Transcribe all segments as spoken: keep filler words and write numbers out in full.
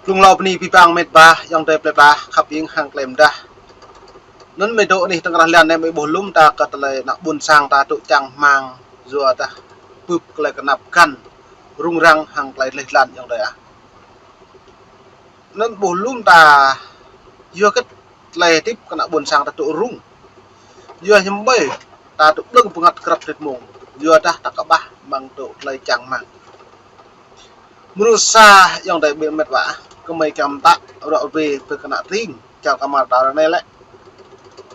Blung hlâo bơni abih bang mĕt wa ayŏng adơi plơi pla khăp hing hăng tơlơi mơdah. Anŭn mơ̆ dŏ anih tơkrah lan anai mơ̆ ƀuh lŏm ta kơ tơlơi ană ƀôn sang ta dŏ čang rơmang yua dah bưp tơlơi kơnap kăn rŭng răng hăng tơlơi dleh dlan ayŏng adơi ah. Anŭn ƀuh lŏm ta yua kơ tơlơi hơdip kơ ană ƀôn sang ta dŏ rŭng. Yua hiư̆m ƀơi ta dŏ blơ̆ng bơngăt krăp tit mông. Yua dah ta kơƀah mơ̆ng dŏ tơlơi čang rơmang. Mơnuih sa ayŏng adơi ƀing mĕt wa, kơmơi kiăng mơtă ră ruai pơ kơnă tring, čar kơmar ta ră anai lĕ.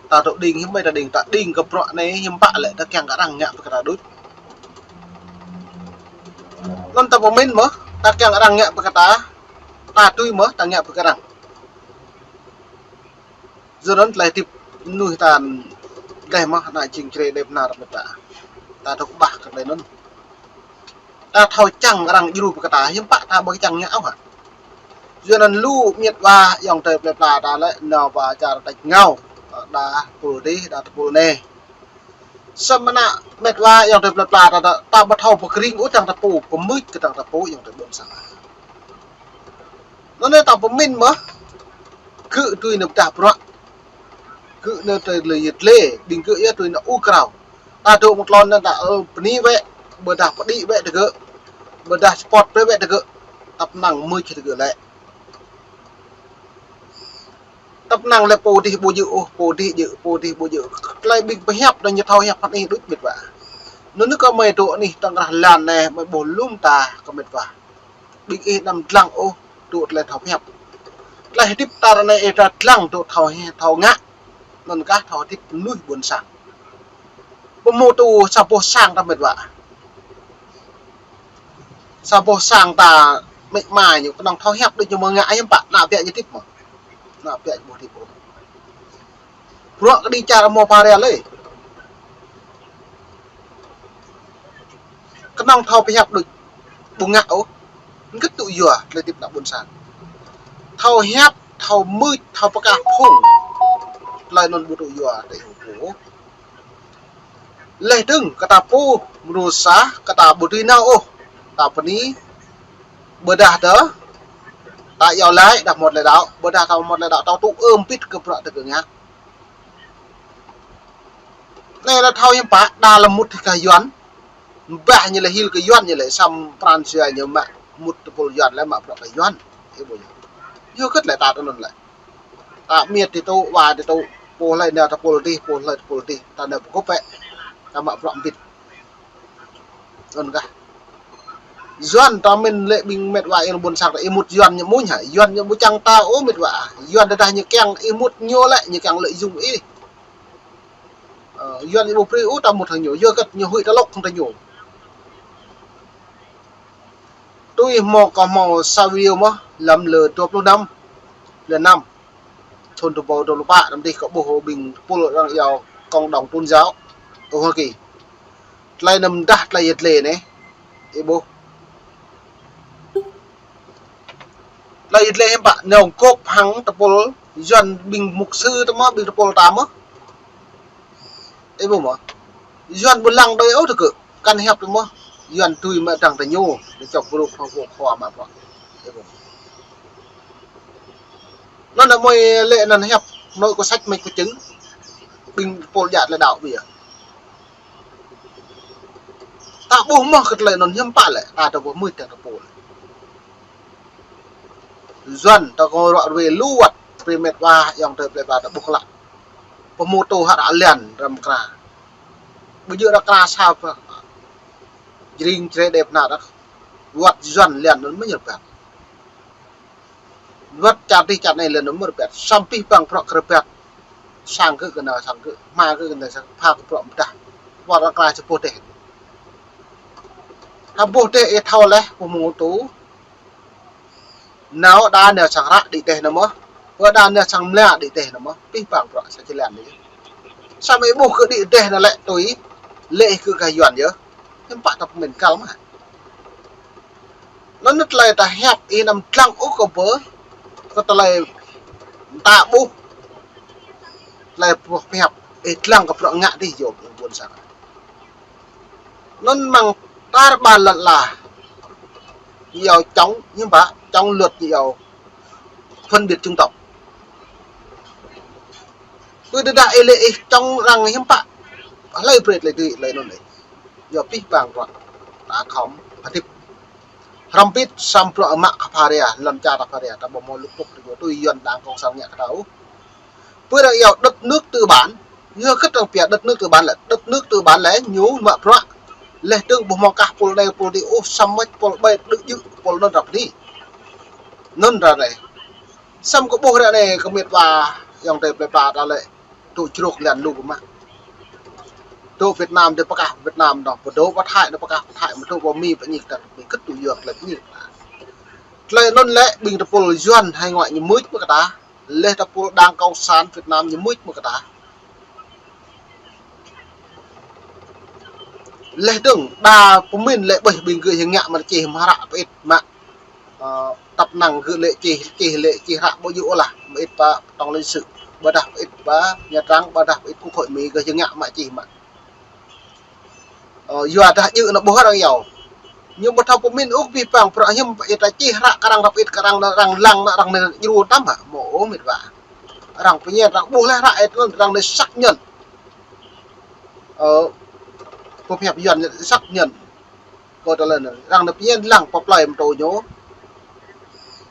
Ta dŏ đing hiư̆m ƀơi ta đing, ta đing kơ bruă anai hiư̆m pă lĕ, ta kiăng kơ arăng ngă pơ kơ ta đôč. Anŭn ta pơmĭn mơ̆, ta kiăng arăng ngă pơ kơ ta, ta tui mơ̆, ta ngă pơ kơ arăng. Yua anŭn tơlơi hơdip mơnuih ta dleh mơ̆, ană jing čre đe bơnar mơ̆ ta. Ta dŏ kơƀah kơ tơlơi anŭn. Ta thâo čang arăng djru pơ kơ ta, hiư̆m pă ta ƀu čang ngă ôh hă. Yua anŭn lu mĕt wa ayŏng adơi plơi pla ta lĕ, nao pơ čar tač ngao, đa tơpul adih, đa tơpul anai. Samơ̆ ană mĕt wa ayŏng adơi plơi pla ta, ta, ta ƀu thâo pơkring ôh, tơdang ta pô, pơmưč kơ tơdang ta pô ayŏng adơi ƀôn sang. Anŭn anai ta pơmĭn mơ̆, gơ̆ tui anŭn pơdah bruă, gơ̆ anŭn tui lĕ yit lĕ, ƀing gơ̆ yơh tui anŭn ur krao. Ta dŏ mơ̆ng tlôn anŭn ta, ơ, bơni wĕ, ƀôdah pơđĭ wĕ tơ gơ̆, ƀôdah support wĕ tơ gơ̆, ta pơnăng mưč tơ gơ̆ lĕ. Ta pơnăng lĕ pô adih ƀu djơ̆ ôh, pô adih djơ̆, pô adih ƀu djơ̆. Tơlơi ƀing pơhiăp anŭn ñu thâo hiăp hăng ih đôč mĕt wa. Anŭn anai kơmơi dŏ anih tơkrah lan anai mơ̆ ƀuh lŏm ta kơ mĕt wa. Ƀing ih anăm dlăng ôh dŏ tơlơi thâo pơhiăp. Tơlơi hơdip ta ră anai ih ta dlăng dŏ thâo hĕ, thâo ngă. Anŭn kah thâo hơdip mơnuih ƀôn sang. Pơhmutu sa boh sang ta mĕt wa. Sa boh sang ta mĕ mai ñu kơnơ̆ng thâo hiăp đôč ñu mơ̆ ngă hiư̆m pă, ană ƀiă ñu hơdip mơ̆. Ană ƀiă ñu ƀu hơdip ôh. Bruă kơ đĭ čar hmâo pha rai lĕ. Kơnơ̆ng thâo pơhiăp đôč ƀu ngă ôh. Hơget tŭ yua tơlơi hơdip ană ƀôn sang. Thâo hiăp, thâo mưč, thâo pơkah phung. Tơlơi anŭn ƀu tŭ yua tơlơi hơdip ôh. Leh dơ̆ng kơ ta pô mơnuih sa, kơ ta ƀu dưi nao ôh. Ta bơni, ƀôdah tơ, ta iâu laĭ, đah mơ̆ tơlơi đaŏ, ƀôdah ta mơ̆ tơlơi đaŏ, ta tŭ ơm pit kơ bruă tơ gơ̆ ngă. Anai lĕ thâo hiư̆m pă, đa lĕ mŭt hĭ kơ Yuan. Bah ñu lĕ hil kơ Yuan ñu lĕ, samơ̆ pran jua ñu mă mŭt tơpul Yuan lĕ mă bruă kơ Yuan. Ih ƀuh ñu. Yua hơget lĕ ta tơ anŭn lĕ. Ta miêt ti tŭ, wa ti tŭ, pô hlơi nao tơpul adih, pô hlơi tơpul adih, ta nao pơgop ĕ. Ta mă bruă mbĭt. Anŭn kah. Yuan ta mĭn lĕ ƀing mĕt wa ayŏng ƀôn sang ta ih mŭt Yuan ñu mơ̆n hă, Yuan ñu ƀu čang ta ôh mĕt wa. Yuan tơdah ñu kiăng ih mŭt ñu lĕ, ñu kiăng lợi dụng ih. Ơ, Yuan ñu ƀu brơi ôh ta mŭt hăng ñu, yua hơget ñu huĭ ta lŏk hăng ta ñu. Tui hmâo kâo hmâo sa video mơ̆, lăm lơ dua pluh năm, lơ năm. Thŭn dua rơbâo dua pluh pă, anăm dih kâo ƀuh ƀing tơpul arăng iâu cộng đồng tôn giáo ở Hoa Kỳ. Tơlơi anăm dah tơlơi yit lĕ anai. Ih ƀuh. Tơlơi yit lĕ hiư̆m pă, nao gop hăng tơpul Yuan ƀing mục sư ta mơ̆, ƀing tơpul ta mơ̆. Ih ƀuh mơ̆. Yuan ƀu lăng đơi ôh tơ gơ̆. Kăn hiăp tơ mơ̆. Yuan tui mă dăng tơ ñu. Đe čŏk gru khua khua khua mă bruă. Ih ƀuh. Anŭn anai mơi lĕ anŭn hiăp. Nội có sách mách có chứng. Ƀing tơpul djă tơlơi đaŏ ƀiă. Ta ƀuh mơ̆ kơ tơlơi anŭn hiư̆m pă lĕ. Ta dŏ ƀuh mưč ta tơpul. Yuan ta kơ ruă ruai lu wơ̆t, brơi mĕt wa ayŏng adơi plơi pla ta ƀuh klă. Pơhmutu hă ră lan răm kra. Ƀu djơ̆ ră kra sa pơ. Jring jre đe bơnar đah. Wơ̆t Yuan lan anŭn mơ̆ ñu rơbat. Wơ̆t čar adih čar anai lan anŭn mơ̆ rơbat. Samơ̆ abih bang bruă kơ rơbat. Sang gơ̆ kơ nao sang gơ̆, hma gơ̆ kơ nao sang, pha kơ bruă mơdah. Wơ̆t ră kra sa boh dêh. Ha boh dêh ih thâo leh, pơhmutu. Nao đa nao sang hră đĭ dêh anŭn mơ̆. Wơ̆t đa nao sang mla đĭ dêh anŭn mơ̆. Abih bang bruă sa jơlan anai. Samơ̆ ih ƀuh kơ đĭ dêh anŭn lĕ tui. Lĕ ih gơ̆ gah Yuan yơh. Hiư̆m pă ta pơmĭn kăl mơ̆. Anŭn tơlơi ta hiăp ih anăm dlăng ôh kơ pơ. Kơ tơlơi ta ƀuh. Tơlơi pơhiăp ih dlăng kơ bruă ngă dih yơh ƀôn sang. Anŭn mơ̆ng tar ƀar lŏn ala. Ñu iâu chống, hiư̆m pă, chống luật ñu iâu. phân biệt chủng tộc. Pơ tơdah ih lĕ ih čŏng arăng hiư̆m pă, hlơi brơi tơlơi dưi, tơlơi anŭn ih. Yua abih bang bruă ta khŏm hơdip hrŏm hơbĭt, samơ̆ bruă mă kơ pha ria, lŏn čar ta pha ria, ta ƀu hmâo lŭk pŭk tui Yuan Đảng Cộng sản ngă kơ ta ôh. Pơ arăng iâu đất nước tư bản, yua hơget arăng pia đất nước tư bản lĕ, đất nước tư bản lĕ ñu mă bruă. Laih dơ̆ng ƀu hmâo kah pôl anai pôl adih ôh, samơ̆ pôl ƀai đư̆ jư̆ pôl anŭn rap ni. Anŭn ră anai. Samơ̆ kơ ƀuh ră anai kơ mĕt wa ayŏng adơi plơi pla ta lĕ, dŏ jrôk lian lu kơ mă. Dŏ Việt Nam dih pơkah Việt Nam dong, pơ dŏ pơ Thái dih pơkah pơ Thái, mă dŏ pơ Mi pơñik ta, Mi kơ̆t tui Yuan tơlơi pơñik. Tơlơi anŭn lĕ ƀing tơpul Yuan hải ngoại ñu mưč mơ̆ kơ ta. Laih tơpul Đảng Cộng sản Việt Nam ñu mưč mơ̆ kơ ta. Laih dơ̆ng đa pơmĭn lĕ ƀơi ƀing gơ̆ hơngă mă čih mă hră pơit mă. Ơ, tăp năng gơ̆ lĕ čih, čih lĕ čih hră ƀu djơ̆ ôh lah, mơit pơ tổng lãnh sự, ƀôdah pơit pơ Nha Trang, ƀôdah pơit Quốc hội Mi gơ̆ hơngă mă čih mă. Ơ, yua dah djơ̆ anŭn ƀuh arăng iâu. Ñu ƀu thâo pơmĭn ôh abih bang bruă hiư̆m pă ih ta čih hră kơ arăng rap ih kơ arăng, arăng lăng, arăng anai djru tam hă, hmâo ôh mĕt wa. Arăng pơñen, arăng ƀuh laih hră ih anŭn, arăng anai xác nhận. Ơ, pơhiăp Yuan xác nhận. Kơ tơlơi anŭn, arăng anai pơñen lăng pơ plơi mơtô ñu.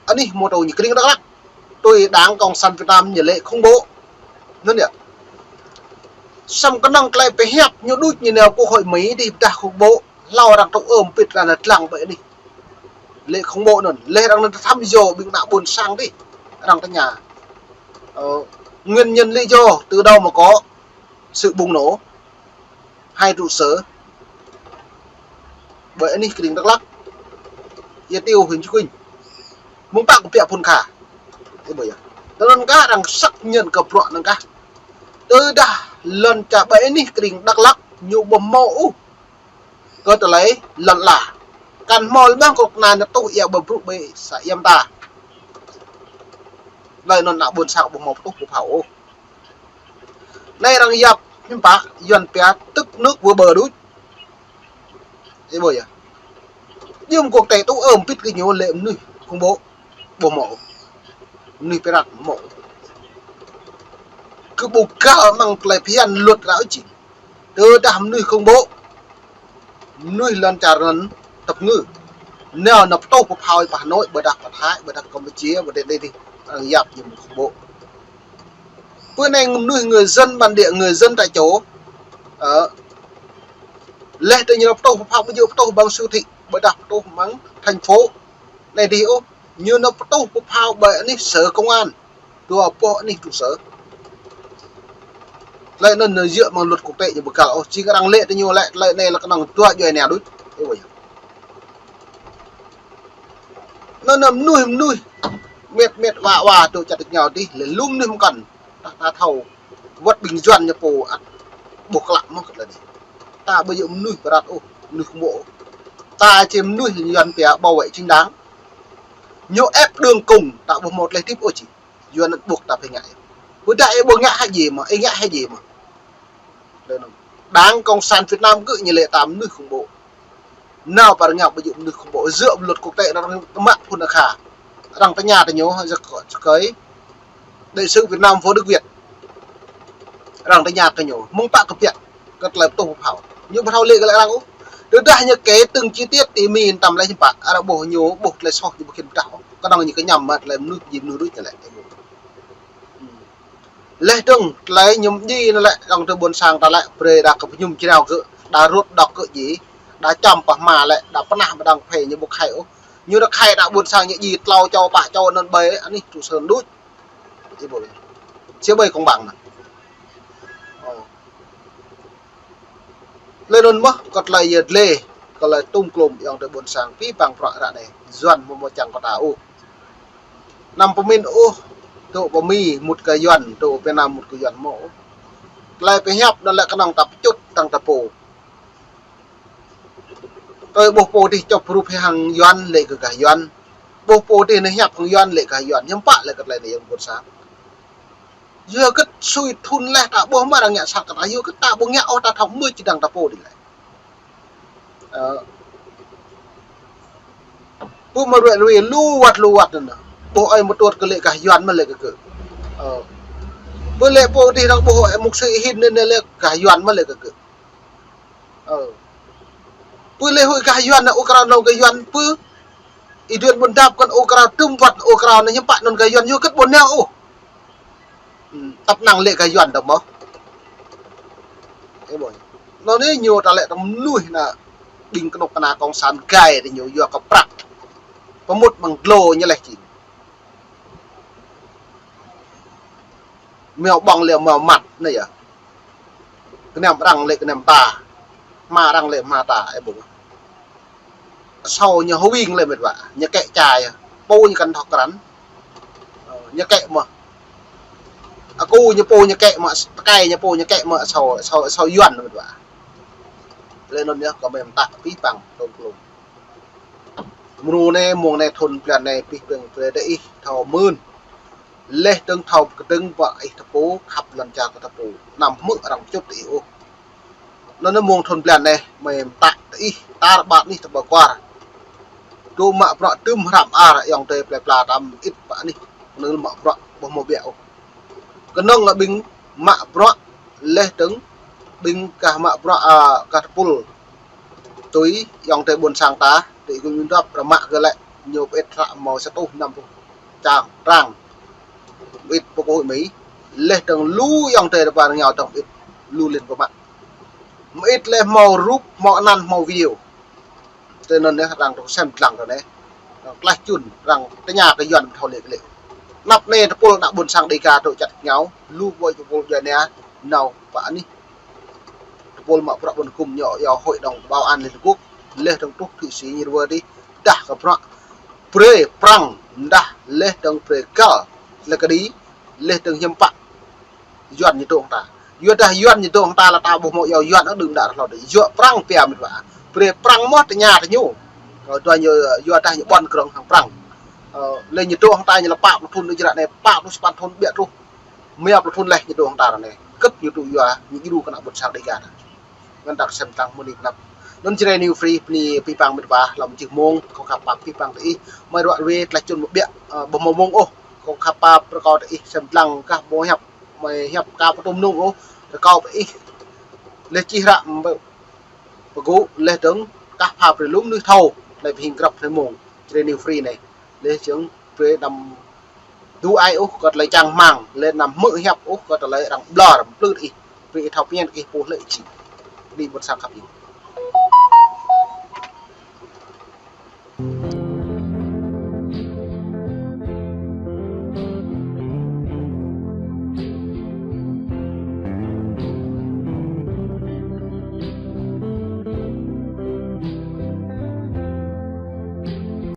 Anih mơtô ñu kring Dak Lak. Tui Đảng Cộng sản Việt Nam ñu lĕ khủng bố. Anŭn yơh. Samơ̆ kơnơ̆ng tơlơi pơhiăp ñu đuč ñu nao Quốc hội Mi dih pơdah khủng bố. Hlâo arăng tŭ ơm pit arăng anai lăng ƀơi anih. Lĕ khủng bố anŭn. Laih arăng anai thăm dò ƀing ană ƀôn sang dih. Arăng tơña. Ơ, nguyên nhân lý do từ đâu mà có sự bùng nổ hai trụ sở ƀơi anih kring Dak Lak, Ia Tiêu, huyện Chư Kuin. Mơ̆ng pă kơ pia phun kha. Ih ƀuh yơh. Tơlơi anŭn kah arăng xác nhận kơ bruă anŭn kah. Tơdah lŏn čar ƀơi anih kring Dak Lak ñu ƀu hmâo ôh kơ tơlơi lŏn ala. Kăn hmâo lĕ ƀơ̆ng kơ kơna anŭn tuh ia ƀơi bruă ƀơi sa iăm ta. Tơlơi anŭn ană ƀôn sang ƀu hmâo pơtuh pơphao ôh. Anai arăng yap hiư̆m pă, Yuan pia tức nước vỡ bờ đuč. Ih ƀuh yơh. Djơ̆m quốc tế tŭ ơm pit kơ ñu lĕ mơnuih khủng bố. Ƀu hmâo. Mơnuih pirat ƀu hmâo. Kơ ƀu găl mơ̆ng tơlơi phiăn luật ră ôh či. Tơdah mơnuih khủng bố. Mơnuih lŏn čar anŭn tơpơngư. Nao nao pơtuh pơphao pơ Hà Nội, ƀôdah pơ Thái, ƀôdah Campuchia, ƀôdah dih dih. Arăng yap ñu khủng bố. Pơ anai mơnuih người dân bản địa, người dân tại chỗ. Ơ. Laih tơ ñu nao pơtuh pơphao ƀu djơ̆ pơtuh ƀơi siêu thị, ƀôdah pơtuh mơ̆ng thành phố. Anai dih ôh, ñu nao pơtuh pơphao ƀơi anih sở công an. Dua boh anih trụ sở. Tơlơi anŭn ñu djơ̆ mơ̆ng luật quốc tế ñu ƀu găl ôh, jing arăng lĕ tơ ñu lĕ, tơlơi anai lĕ kơnơ̆ng dua djuai ania đuč. Ih ƀuh yơh. Anŭn anŭn mơnuih, mơnuih. Mĕt, mĕt, wa, wa, dŏ čăt ñu dih, lĕ lu mơnuih mơkăn. Ta, ta thâo. Wơ̆t ƀing Yuan ñu pô ăt ƀuh klă mơ̆ kơ tơlơi anai. Ta ƀu djơ̆ mơnuih pirat ôh, mơnuih khủng bố ôh. Ta či mơnuih Yuan pia bảo vệ chính đáng. Ñu ép đường cùng, ta ƀu hmâo tơlơi hơdip ôh či. Yuan anŭn ƀuh ta phải ngă. Ƀôdah ih ƀu ngă hă djơ̆ mơ̆, ih ngă hă djơ̆ mơ̆. Đảng Cộng sản Việt Nam gơ̆ ñu lĕ ta mơnuih khủng bố. Nao pơ arăng ngă ƀu djơ̆ mơnuih khủng bố, djơ̆ luật quốc tế arăng mă phun akha. Arăng tơña tơ ñu, djơ̆ kơ, djơ̆ kơ đại sứ Việt Nam Võ Đức Việt. Arăng tơña kơ ñu, mơ̆ng pă kơ pia, kơ tơlơi pơtuh pơphao. Ñu ƀu thâo lĕ kơ lĕ arăng ôh. Tơdah ñu kể từng chi tiết tơ Mi tăm lĕ hiư̆m pă, arăng ƀuh ñu, ƀuh tơlơi soh ñu ƀu khĭn pơdah ôh. Kơnơ̆ng ñu kơñăm mă tơlơi mơnuih, jing mơnuih đuč ñu lĕ. Laih dơ̆ng, tơlơi mơñum djai anŭn lĕ, dơ̆ng tơ ƀôn sang ta lĕ, brơi đa kơ mơñum jrao gơ̆, đa rut đŏk gơ̆ djai, đa čăm pơhma lĕ, đa pơnah mơdang phê ñu ƀu khai ôh. Ñu đa khai đa ƀôn sang ñu djai tlâo čô pă čô anŭn ƀơi, anih trụ sở đuč. Ih ƀuh. Či ƀơi công bằng anŭn. Ơ. Tơlơi anŭn mơ̆, kơ tơlơi yơh lĕ, kơ tơlơi tŭm klôm ayŏng adơi ƀôn sang, abih bang bruă ră anai, Yuan ƀu hmâo čang kơ ta ôh. Anăm pơmĭn ôh, dŏ pơ Mi mŭt kơ Yuan, dŏ Việt Nam mŭt kơ Yuan ƀu hmâo ôh. Tơlơi pơhiăp anŭn lĕ kơnơ̆ng ta pơčŭt tăng ta pô. Tơl ƀuh pô dih čŏp rup hăng Yuan lĕ kơ gah Yuan. Ƀuh pô dih anai hiăp hăng Yuan lĕ gah Yuan. Hiư̆m pă lĕ kơ tơlơi anai ayŏng ƀôn sang. Yua hơget sui thun laih ta ƀuh mơ̆ arăng ngă sat kơ ta, yua hơget ta ƀu ngă ôh ta thâo mơ̆ či dăng ta pô dih lĕ. Ơ. Pô mă ruai ruai lu wăt lu wăt anŭn. Ƀuh ai mơ̆ tuăt kơ lĕ gah Yuan mơ̆ lĕ kơ gơ̆. Ơ. Pơ lĕ pô dih răng ƀuh ai mục sư Hin anŭn lĕ gah Yuan mơ̆ lĕ kơ gơ̆. Ơ. Pơ lĕ huĭ gah Yuan anŭn ôh krao anŭn gah Yuan pơ. Ih duen ƀôn dap kăn ôh krao tơm wăt ôh krao anŭn hiư̆m pă anŭn gah Yuan yua kơ ƀôn nao ôh. Ưm, tăp năng lĕ gah Yuan dong mơ̆. Ơ ƀơi. Anŭn anai ñu ta lĕ tơm mơnuih anŭn ƀing kơnuk kơna kông sản gai tơ ñu yua kơ prăk. Pơmŭt mơ̆ng glô ñu leh či. Meo ƀơ̆ng lĕ meo măt anai yơh. Kơnem arăng lĕ kơnem ta. Hma arăng lĕ hma ta, ơ ƀơi. Asâo ñu hơwing lĕ mĕt wa. Ñu kĕ čai. Pô ñu kăn thŏk krăn. Ơ, ñu kĕ mơ̆. Akŭ ñu pô ñu kĕ mơ̆, tơkai ñu pô ñu kĕ mơ̆ asâo, asâo, asâo Yuan mĕt wa. Lĕ anŭn yơh kơ mĕm ta pih păng tông klông. Mrô anai, mông anai, thun blan anai, pih păng brơi tơ ih thâo mơ̆n. Leh dơ̆ng thâo kơdơ̆ng ƀă ih tơpô, khăp lŏn čar kơ tơpô. Anăm hmư̆ arăng pơčŭt tơ ih ôh. Anŭn anai mông thun blan anai, mĕm ta tơ ih, tar ƀar anih tơƀă kuar. Tŭ mă bruă tơm hrăm ar, ayŏng adơi plơi pla ta mơit pă anih. Anŭn mă bruă ƀuh mơ̆ biă ôh. Kơnơ̆ng lĕ ƀing mă bruă leh dơ̆ng ƀing gah mă bruă, a, gah tơpul. Tui ayŏng adơi ƀôn sang ta, tui gơ̆ ñu dŏp rơmă gơ̆ lĕ ñu pơit hră mâo sa rơtuh năm rơtuh čang trang. Pơit pơkôh mĭ. Leh dơ̆ng lu ayŏng adơi rơpa rơngiao dơ̆ng pơit lu lin pơmă. Mơit leh mâo rup, mâo anăn, mâo video. Tơ anŭn anai arăng tŭ sem dlăng tơ anai. Arăng klaih čun, arăng tơña kơ Yuan thâo lĕ kơ lĕ. Anăp anai tơpul ană ƀôn sang Dêga tŭ čăt ngao, lu ƀơi tơpul djuai ania, nao pă anih. Tơpul mă bruă ƀôn gum ñu yua Hội đồng Bảo an Liên Hợp Quốc, leh dơ̆ng truh Thụy Sĩ ñu rơwơ dih, dah kơ bruă. Brơi prăng, dah leh dơ̆ng brơi găl, lĕ kơ dih, leh dơ̆ng hiư̆m pă. Yuan ñu dŏ hăng ta. Yua dah Yuan ñu dŏ hăng ta lĕ ta ƀuh mơ̆ yua Yuan ơ đưm đă hlâo dih. Yua prăng pia mĕt wa. Brơi prăng mơ̆ tơña tơ ñu. Ơ, dua ñu, yua dah ñu ƀuăn krong hăng prăng. Ơ, lĕ ñu dŏ hăng ta ñu lĕ pă pluh thun đôč ră anai, pă pluh sapăn thun biă truh. Mia pluh thun leh ñu dŏ hăng ta ră anai. Kơ̆t ñu tŭ yua, ñu djru kơ ană ƀôn sang Dêga ta. Ngăn ta sem tăng mơni pơnăp. Anŭn Jrai New Free, bơni pih păng mĕt wa, lăm čih mông, kâo khăp pap pih păng tơ ih. Mơi ruă rue, tlaih čun mơ̆ biă, ơ, ƀuh mâo mông ôh. Kâo khăp pap rơkâo tơ ih sem dlăng kah ƀuh hiăp. Mơi hiăp ka pơtŭm nung ôh, rơkâo pơ ih. Leh čih hră pơgŭ, leh dơ̆ng kah pha brơi lu mơnuih thâo, leh pơhing grăp hrơi mông, Jrai New Free anai. Leh dơ̆ng brơi anăm dŏ ai ôh kơ tơlơi čang rơmang, leh anăm hmư̆ hiăp ôh kơ tơlơi arăng ƀlŏr, plư ih. Brơi ih thâo pơñen kơ ih pô lĕ či. Bơni ƀôn sang khăp ih.